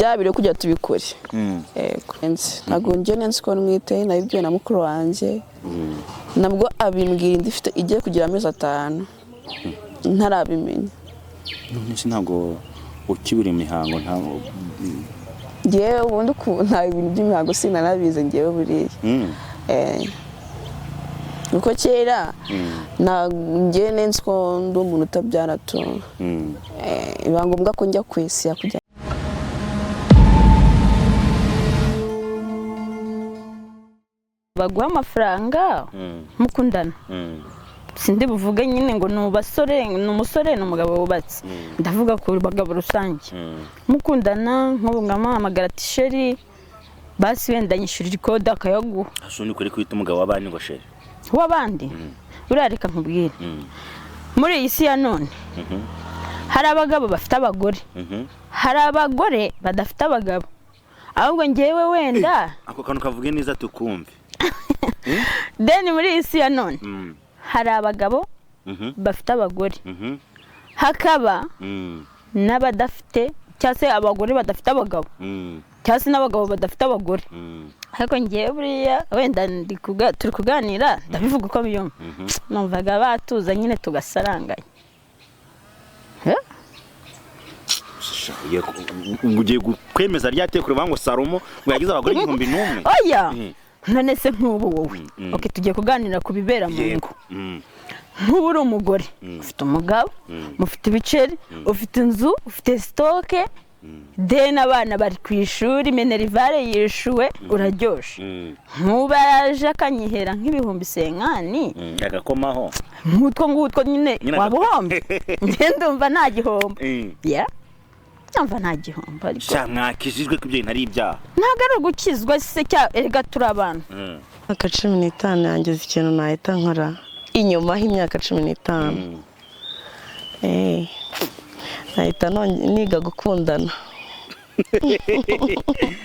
Bya biro kujya tubikore. Yego. Ntabwo njye nzi ko nwite, nabibwiwe na mukuru wanjye. Nabwo abimbwira inda ifite igiye kugira amezi 5. Ntarabimenya. None se ntabwo ukibura imihango ntabwo? Njyewe ubundi nta ibintu by'imihango sinanabize njyewe buriya. Kuko kera njye nzi ko ndi umuntu utabyara tu. Biba ngombwa ko njya ku isi kujya. Baguha amafaranga mukundana. Sindi buvuge nyine ngo ni basore, ni umusore ni umugabo wubatse. Ndavuga ku bagabo rusange. Mukundana nk'ubu ngamuhamagara ati sheri basi wenda nyishyurira ikode akayaguha. Asundi kuri kwita umugabo w'abandi ngo sheri. W'abandi? Urareka nkubwire. Muri iyi si ya none hari abagabo bafite abagore. Hari abagore badafite abagabo. Ahubwo njyewe wenda ako kantu kavuge neza tukumve. Then muri iyi si ya none hari abagabo bafite abagore. Hakaba n'abadafite cyangwa se abagore badafite abagabo. Cyangwa se n'abagabo badafite abagore. Ariko njyewe buriya wenda turi kuganira ndabivuga uko byumva. Numvaga batuza nyine tugasaranganya. Ugiye kwemeza rya teko rivuga ngo Salomo ngo yagize abagore 1001. Oya. None se nk'ubu wowe. Okay, tugiye kuganira ku bibera mu ngo. Nk'ubu uri umugore, ufite umugabo, mufite ibiceri, ufite inzu, ufite stoke, then abana bari ku ishuri, minerivare yishuwe, uraryoshe. Nkuba yaje akanyihera nk'ibihumbi 50. Agakomaho. Nk'utwo ngutwo nyine waba uhombye. Njye ndumva nta gihombo. Yeah. Ndumva nta gihombo ariko. Sha mwakijijwe ko ibyo ntari ibyaha. Ntabwo ari ugukizwa se cya erega turi abantu. Imyaka 15 yangize ikintu nahita nkora. Inyuma y'imyaka 15. Nahita niga gukundana.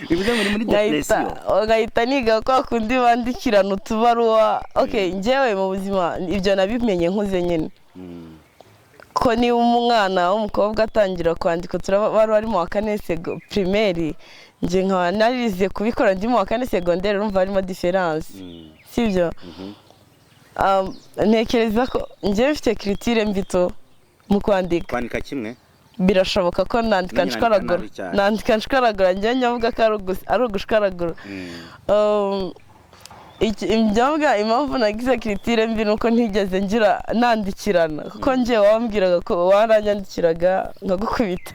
Bivuze ngo muri depression. Ngahita niga kwa kundi bandikirana utubaruwa. Okay, njyewe mu buzima ibyo nabimenye nkuze nyine. Ko ni umwana w'umukobwa atangira kwandika utubaruwa ari mu wa kane primaire, nje nkaba narize kubikora ndi mu wa kane secondaire, urumva harimo difference. Sibyo? Ntekereza ko njyewe mfite critique mbito mu kwandika. Kwandika kimwe? Birashoboka ko nandika nshwaragura. Nandika nshwaragura njye nyavuga ko ari ugushwaragura. Ibyambwa impamvu nagize critique mbi nuko ntigeze ngira nandikirana kuko njye wambwiraga ko waranyandikiraga nkagukubita.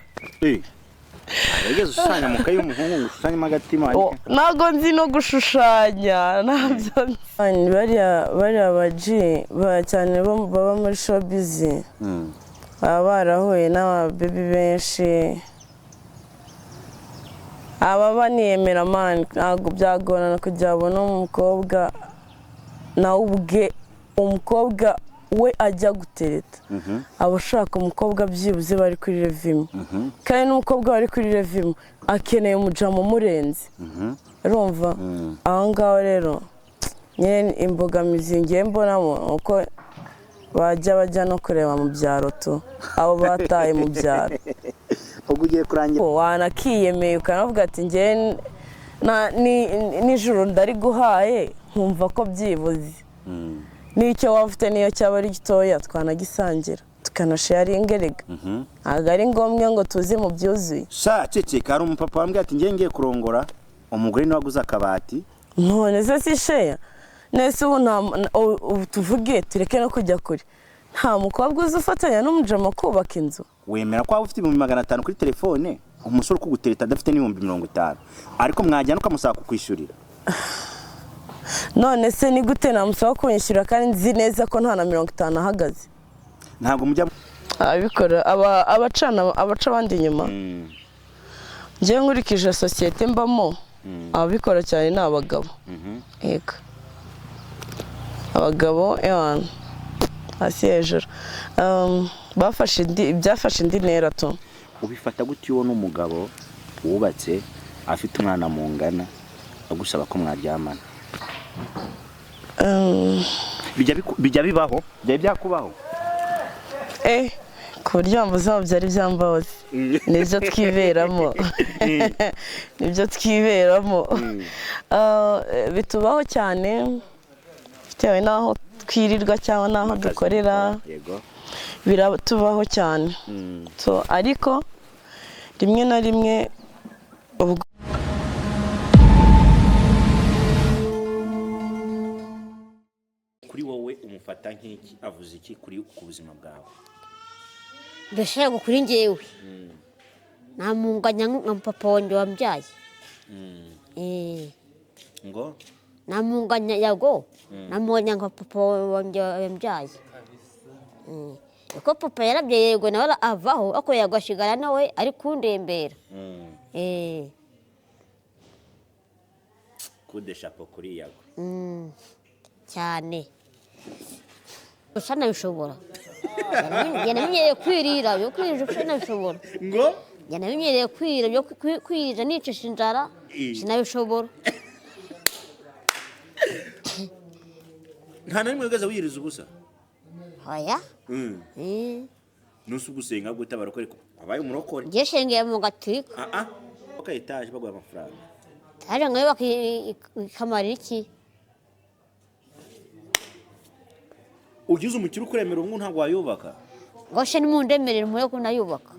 Yageze ushushanya mu kayi y'umuhungu ngo ushushanyemo agatima. Ntago nzi no gushushanya ntabyo nzi. Bariya baji cyane baba muri showbiz baba barahuye n'ababebi benshi. Aba baniyemera man, ntabwo byagorana kugira abone umukobwa nawe ubwe umukobwa we ajya gutereta. Aba ashaka umukobwa byibuze bari kuri revime. Kandi n'umukobwa bari kuri revime akeneye umujama umurenze. Urumva? Aho ngaho rero nyine imbogamizi ngiye mbonamo uko bajya no kureba mu byaro tu abo bataye mu byaro. Ubwo ugiye kurangira wanakiyemeye ukanavuga ati njye nijoro ndari guhaye nkumva ko byibuze. N'icyo waba ufite niyo cyaba ari gitoya twanagisangira tukanasharinga erega. Ntabwo ari ngombwa ngo tuze mu byuzuye. Sha ceceka hari umupapa wambwiye ati ngiye kurongora umugore niwe waguze akabati. None se si sheya? Nese ubu tuvuge tureke no kujya kure. Nta mukobwa uzi ufatanya n'umujama kubaka inzu. Wemera ko waba ufite 500,000 kuri telefone umusore ukugutereta adafite n'ibihumbi 50 ariko mwajyana ukamusaba kukwishyurira. None se ni gute namusaba kunyishyura kandi nzi neza ko nta na 50 ahagaze? Ntabwo mujya abikora abacana abaca abandi inyuma. Njye nkurikije societe mbamo ababikora cyane ni abagabo. Yego. Abagabo ewana hasi hejuru. Bafashe indi byafashe indi ntera tu. Ubifata gute iyo n'umugabo wubatse afite umwana mungana agusaba ko mwaryamana? Bijya bibaho? Bijya byakubaho? Ku buryo mvuze byari byambabaza. Nibyo twiberamo, nibyo twiberamo. Bitubaho cyane bitewe n'aho twirirwa cyangwa n'aho Akazi dukorera. Biratubaho cyane. So, ariko rimwe na rimwe ubwo Kuri wowe umufata nk'iki? Avuze iki kuri ku buzima bwawe? Mbese ngo kuri njyewe namunganya nka papa wanjye wambyaye. Ngo? Namunganya yago, namunganya nka papa wanjye wambyaye. Uko papa yarabyaye yego nawe avaho, ariko yago ashigara nawe ari kundembera. Kude chapeau kuri Yago. Cyane gusa nabishobora. Njye namenyereye kwirira byo kwirira gusa nabishobora. Ngo? Njye namenyereye kwirira byo kwirira nicisha inzara, sinabishobora. Nta na rimwe wigeze wiyiriza ubusa? Oya. Nusi ugusenga gute? Abarokore wabaye umurokore? Njye shengeye mu Gaturika. Ah ah, ok, etaje baguha amafaranga. Taje nkayubaka ikamarira iki? Ugize umukire ukuremera umwe, ntabwo wayubaka? Ngo she nimundemerere mure ko nayubaka,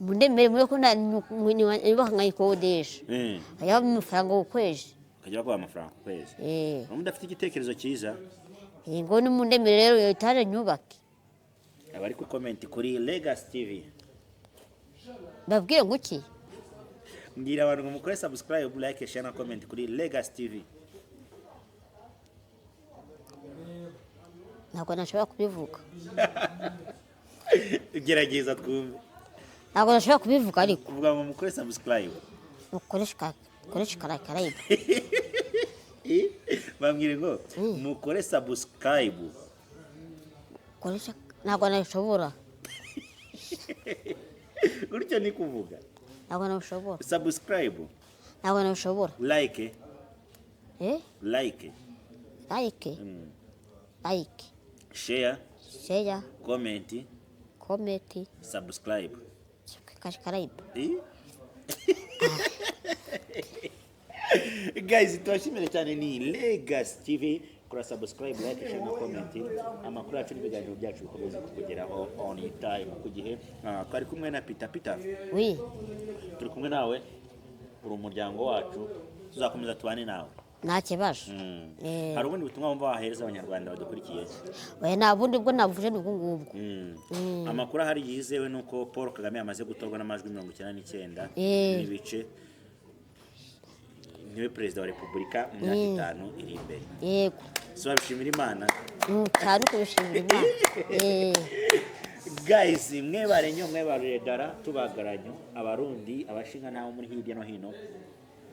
mundemerere mure ko nayubaka nkayikodesha, nkajya amafaranga ku kwezi. Ukajya baguha amafaranga ku kwezi? Eh. Urumva udafite igitekerezo cyiza. Ngo nimundemerere rero iyo etaje nyubake. Abari ku comment kuri Legacy TV. Babwire ngo iki? Mbwira abantu ngo mukore subscribe, like, share na comment kuri Legacy TV. Ntabwo nashobora kubivuga. Gerageza twumve. Ntabwo nashobora kubivuga ariko. Uvuga ngo mukore subscribe. Mukoreshe karakarayibu. Bambwire ngo mukore subscribe. Koresha, ntabwo nabishobora. Gutyo ni kuvuga. Ntabwo nabishobora. Subscribe. Ntabwo nabishobora. Like. Eh. Like. Like, like. Share. Share. Comment. Comment. Subscribe. Karayibu. Eh? Guys, tubashimire cyane. Ni Legacy TV. Kora subscribe, like, share na comment. Amakuru yacu n'ibiganiro byacu bikomeza kukugeraho on time, ku gihe. Twari kumwe na Peter. Peter, Oui. turi kumwe nawe, uri umuryango wacu, tuzakomeza tubane nawe. Nta kibazo. Hari ubundi butumwa wumva wahereza Abanyarwanda badukurikiye? Oya, nta bundi bwo navuze, ni ubwo ngubwo. Amakuru ahari yizewe ni uko Paul Kagame yamaze gutorwa n'amajwi 99 n'ibice, niwe perezida wa repubulika mu myaka 5 iri imbere. Yego. Si wabishimira Imana? Cyane, kubishimira Imana. Guys, mwebare nyo, mwebarire dara, tubagaranyo Abarundi, abashinga naho muri hirya no hino,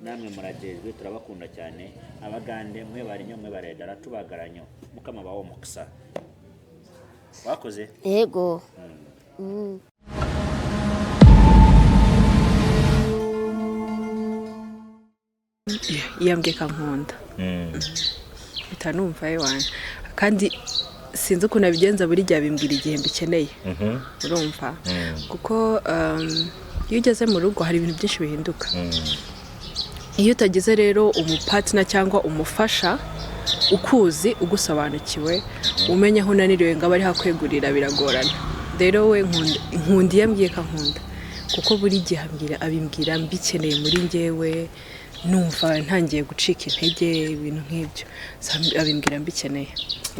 namwe muragejwe, turabakunda cyane. Abagande, mwebare nyo, mwebarire dara, tubagaranyo. Mukama bawo mukisa wakoze. Yego. Iyo ambwiye kankunda mpita numva ewana, kandi sinzi ukuntu abigenza, buri gihe abimbwira igihe mbikeneye, urumva, kuko iyo ugeze mu rugo hari ibintu byinshi bihinduka. Iyo utagize rero umupartner cyangwa umufasha ukuzi, ugusobanukiwe, umenya aho unaniriwe ngo abe ariho akwegurira, biragorana. Rero we nkunda iyo ambwiye kankunda, kuko buri gihe ambwira, abimbwira mbikeneye muri njyewe, numva ntangiye gucika intege, ibintu nk'ibyo. So, abimbwira mbikeneye.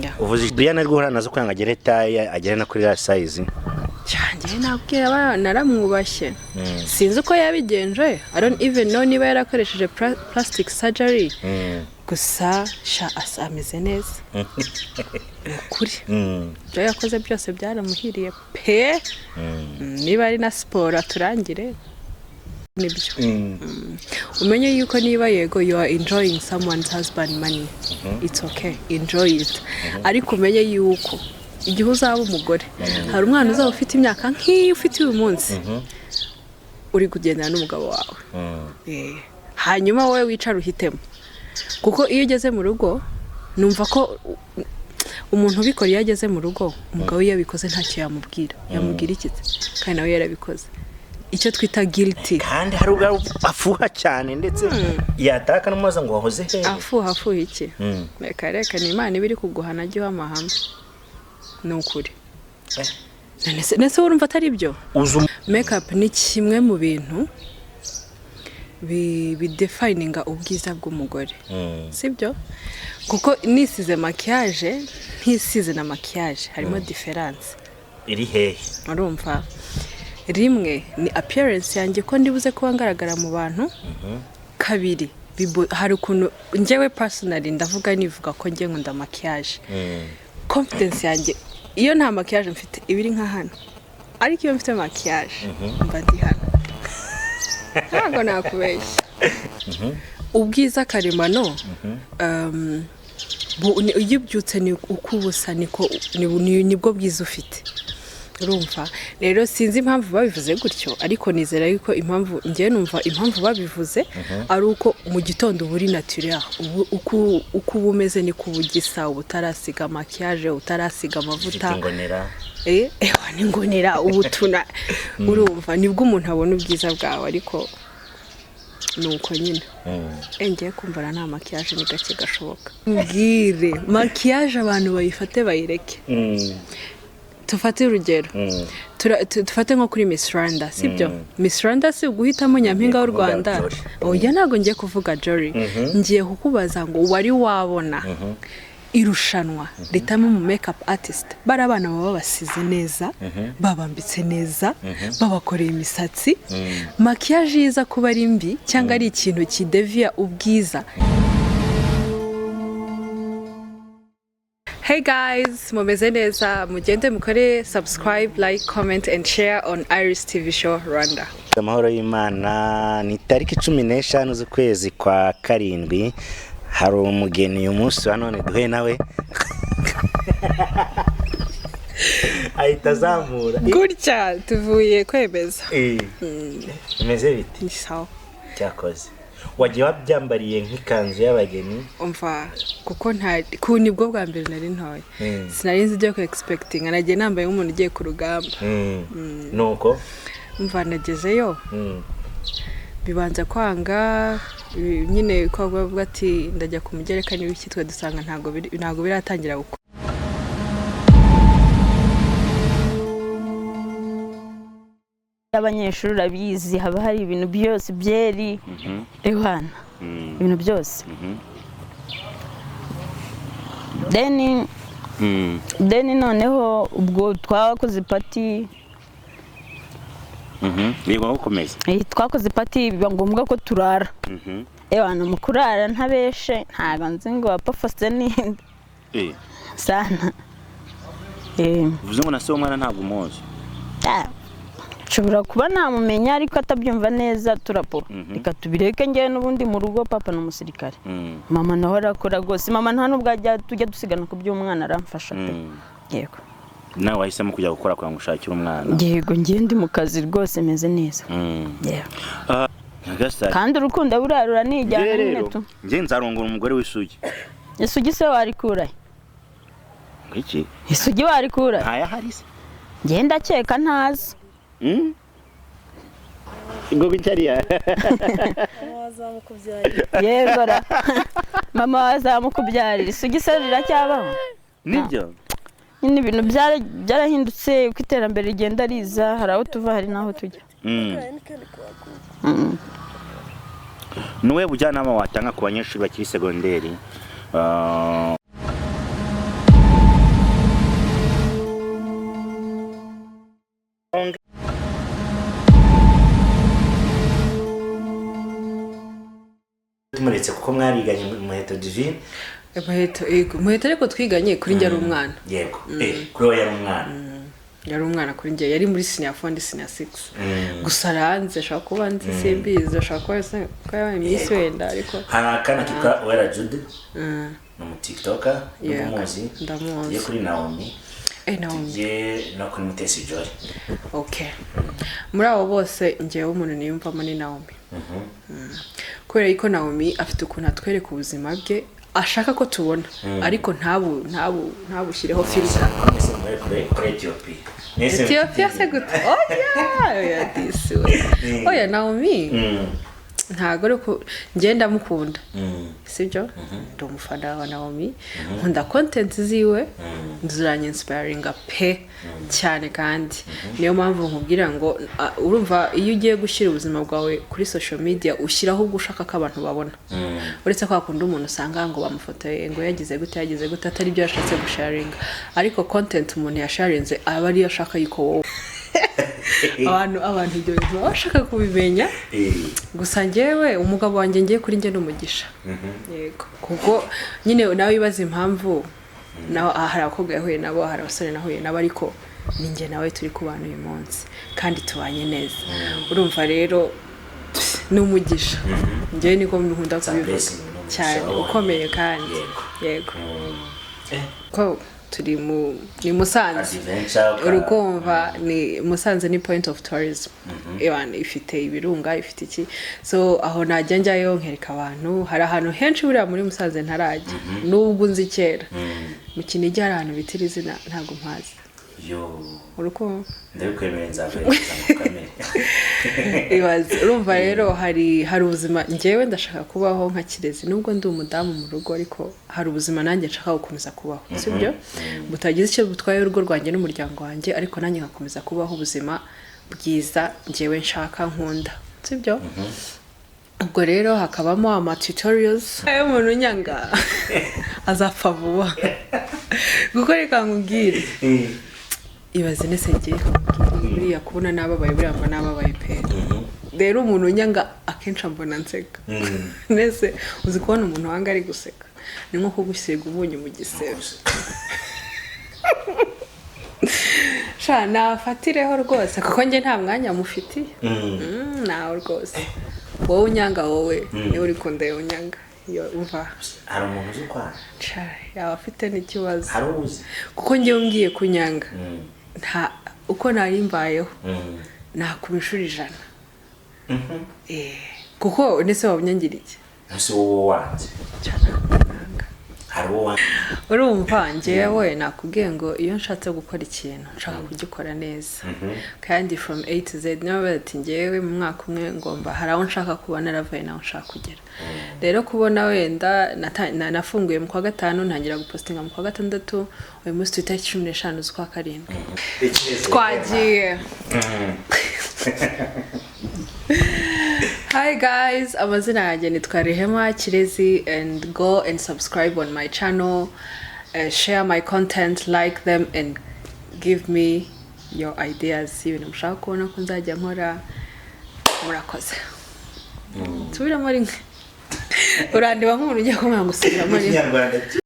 Yeah. Uvuze Brian ari guhura nazo kugira ngo agere taille, agere no kuri ya size. Cyanjye nabwira naramwubashye, sinzi uko yabigenje. I don't even know niba yarakoresheje plastic surgery, gusa sha asa ameze neza, ni ukuri. Ibyo yakoze byose byaramuhiriye pe. Niba ari na siporo aturangire nibyo. Umenye yuko niba yego you are enjoying someone's husband money, it's okay, enjoy it, ariko umenye yuko igihe uzaba umugore hari umwana uzaba ufite imyaka nk'iyo ufite uyu munsi uri kugendana n'umugabo wawe. Hanyuma wowe wicara uhitemo, kuko iyo ugeze mu rugo numva ko umuntu ubikora, iyo ageze mu rugo umugabo iyo abikoze ntacyo yamubwira. Yamubwira iki se? Kandi nawe yarabikoze. Icyo twita guilty. Kandi hari ubwo afuha cyane, ndetse yataka n'umubaza ngo wahoze hehe. Afuha afuha iki? Reka reka, ni Imana iba iri kuguhana, ajye amahame, ni ukuri. None se urumva atari byo? Uzi Makeup ni kimwe mu bintu bidefininga ubwiza bw'umugore, sibyo? Kuko nisize maquillage, ntisize na maquillage, harimo différence. Iri hehe? Urumva, rimwe ni appearance yanjye, ko ndibuze kuba ngaragara mu bantu. Kabiri, hari ukuntu njyewe personally, ndavuga nivuga ko njye nkunda maquillage, confidence yanjye iyo nta maquillage mfite iba iri nka hano, ariko iyo mfite maquillage mba ndi hano. Ntabwo nakubeshya, ubwiza karemano, iyo ubyutse ni uko uba usa, niko nibwo bwiza ufite. Urumva rero, sinzi impamvu babivuze gutyo, ariko nizera yuko impamvu, ngewe numva impamvu babivuze ari uko mu gitondo uba uri naturel, uko uba umeze niko uba ugisa, uba utarasiga maquillage, utarasiga ufite amavuta. Ingonera. Ewa, n'ingonera ubu tuna, urumva nibwo umuntu abona ubwiza bwawe, ariko ni uko nyine. Ngiye kumva nta maquillage ni gake gashoboka. Mbwire, maquillage abantu bayifate bayireke. Tufate urugero, dufate nko kuri Miss Rwanda, sibyo? Miss Rwanda si uguhitamo nyampinga w'u Kuvuga Rwanda? Jolly. Oya, ntabwo ngiye kuvuga Jolly, ngiye kukubaza ngo wari wabona irushanwa ritamo mu makeup artist? Bari abana baba basize neza, babambitse neza, babakoreye imisatsi. Maquillage iza kuba ari mbi cyangwa ari ikintu kideviya ubwiza. Hey guys, mumeze neza? Mugende mukore subscribe, like, comment and share on Iris TV Show Rwanda. Amahoro y'Imana. Ni tariki 15 z'ukwezi kwa karindwi. Hari umugeni uyu munsi wa none duhuye nawe, ahita azamura Gutya tuvuye kwemeza. Bimeze bite? Ni sawa. Cyakoze wagiye wabyambariye nk'ikanzu y'abageni. Umva, kuko nta ku nibwo bwa mbere nari ntoya, sinari nzi ibyo ku expecting, nagiye nambaye nk'umuntu ugiye ku rugamba. Nuko Umva, nagezeyo bibanza kwanga, nyine ko bavuga ati ndajya ku mugereka n'ibiki, twe dusanga ntabwo biratangira gukora. Abanyeshuri urabizi, haba hari ibintu byose, byeri, ehwana, ibintu byose. Then noneho ubwo twakoze party. Yego, gukomeza. Twakoze party, biba ngombwa ko turara. Ewana, mu kurara, ntabeshe, ntabwo nzi ngo wapfa ninde sana. Bivuze ngo na se w'umwana ntabwo umuzi? Ah, nshobora kuba namumenya ariko atabyumva neza, turapo reka tubireke. Ngewe n'ubundi mu rugo papa ni umusirikare, mama nawe arakora rwose. Mama nta nubwo ajya tujya dusigana ku by'umwana, aramfasha pe. Yego. Nawe wahisemo kujya gukora kugira ngo ushakire umwana? Yego, ngewe ndi mu kazi rwose, meze neza. Yeah. Nyagasani. Kandi urukundo buriya ruranijyana Njye nyine rero tu. Njye nzarongora umugore w'isugi. Isugi se warikurahe? Iki? Isugi warikurahe? Ntayahari se? Ngewe ndakeka ntazi. Ngo bicyariya. Yego ra, mama wazamukubyarira. Isugi se riracyabaho? Nibyo. Nyine ibintu byarahindutse, uko iterambere rigenda riza, hari aho tuva hari n'aho tujya. Nuwe bujyanama watanga ku banyeshuri bakiri segonderi? Tumuretse kuko mwariganye mu Muheto Divine. Muheto, yego, Muheto, ariko twiganye kuri njye ari umwana. Yego, kuri we yari umwana. Yari umwana kuri njye, yari muri senior four, ndi senior six. Gusa aranze, ashobora kuba nzi, simbizi, ashobora kuba ko yabaye iminsi wenda, ariko Hari akana kitwa Uwera Jude, ni umutiktoker. Yego, Ndamuzi. ndamuzi. Tugiye kuri Naomi. Naomi. Tugiye no kuri Mutesi Jolly. Okay, muri abo bose njyewe umuntu niyumvamo ni Naomi. Kubera yuko Naomi afite ukuntu atwereka ubuzima bwe. Ashaka ko tubona, ariko ntabu ntabu ntabushyireho filter. Mwese muri kuri Ethiopia. Mwese. Ethiopia se gute? Oya, oya, disi we, oya, Naomi ntabwo ari ko ngenda mukunda, sibyo? Ndi umufana wa Naomi, nkunda content ziwe, ziranyinspiringa pe cyane. Kandi niyo mpamvu nkubwira ngo urumva, iyo ugiye gushyira ubuzima bwawe kuri social media, ushyiraho ubwo ushaka ko abantu babona, uretse ko hakunda umuntu usanga ngo bamufotoye ngo yagize gute, yagize gute, atari ibyo yashatse gusharinga. Ariko content umuntu yasharinze aba ariyo ashaka yuko wowe abantu ibyo bintu baba bashaka kubimenya. Gusa njyewe umugabo wanjye, ngiye kuri njye ni umugisha, yego, kuko nyine nawe wibaza impamvu nawe hari abakobwa yahuye nabo, hari abasore nahuye nabo, ariko ni njye nawe turi kubana uyu munsi kandi tubanye neza. Urumva rero ni umugisha, njyewe niko nkunda kubivuga. Blessing, ni umugisha cyane wabonye. Ukomeye kandi. Yego. Yego, ko turi mu ni Musanze. Adventure. Urukumva ni Musanze, ni point of tourism. Ewana, ifite ibirunga, ifite iki, so aho najya njyayo nkereka abantu. Hari ahantu henshi buriya muri Musanze ntarajya, nubwo nzi kera mu Kinigi hari ahantu bitira izina, ntabwo mpazi. Yo. Urukumva. Ndabikwemerera, nzakwerekeza mu kamere. Ibaze, urumva rero hari ubuzima njyewe ndashaka kubaho nka Kirezi, nubwo ndi umudamu mu rugo, ariko hari ubuzima nanjye nshaka gukomeza kubaho, sibyo, butagize icyo butwaye urugo rwanjye n'umuryango wanjye, ariko nanjye nkakomeza kubaho ubuzima bwiza njyewe nshaka, nkunda, sibyo? Ubwo rero hakabamo ama tutorials. Ayo umuntu unyanga azapfa vuba, kuko reka nkubwire, ibaze nese ngiye nkubwire, buriya kubona nababaye, buriya mba nababaye pe. Rero umuntu unyanga akenshi ambona nseka. Nese uzi kubona umuntu wanga ari guseka? Ni nko kugusiga umunyu mu gisebe. Sha, nafatireho rwose, kuko njye nta mwanya mufitiye. Nawe rwose, wowe unyanga, wowe niwe uri kundeba unyanga, iyo umva. Hari umuntu uzi ukwanga? Sha, yaba afite n'ikibazo. Hari uzi? Kuko njyewe umbwiye kunyanga, nta uko nari mbayeho, nakuba inshuro 100. Kuko ndetse waba unyangira iki? Ese wowe wanze? Cyane, nanga. Hari uwo wanze? Urumva, njyewe nakubwiye ngo iyo nshatse gukora ikintu, nshaka kugikora neza kandi from A to Z. Niyo bati njyewe mu mwaka umwe ngomba, hari aho nshaka kuba naravuye n'aho nshaka kugera. Rero kubona wenda nafunguye mu kwa gatanu, ntangira gupostinga mu kwa gatandatu, uyu munsi turi itariki 15 z'ukwa karindwi. Twagiye. Hi guys, amazina yanjye nitwa Rehema Kirezi, and go and subscribe on my channel, share my content, like them and give me your ideas ibintu mushaka kubona ko nzajya nkora. Murakoze. Subiramo rimwe, urandeba nk'umuntu ugiye kumwanga. Gusubiramo rimwe. Ikinyarwanda.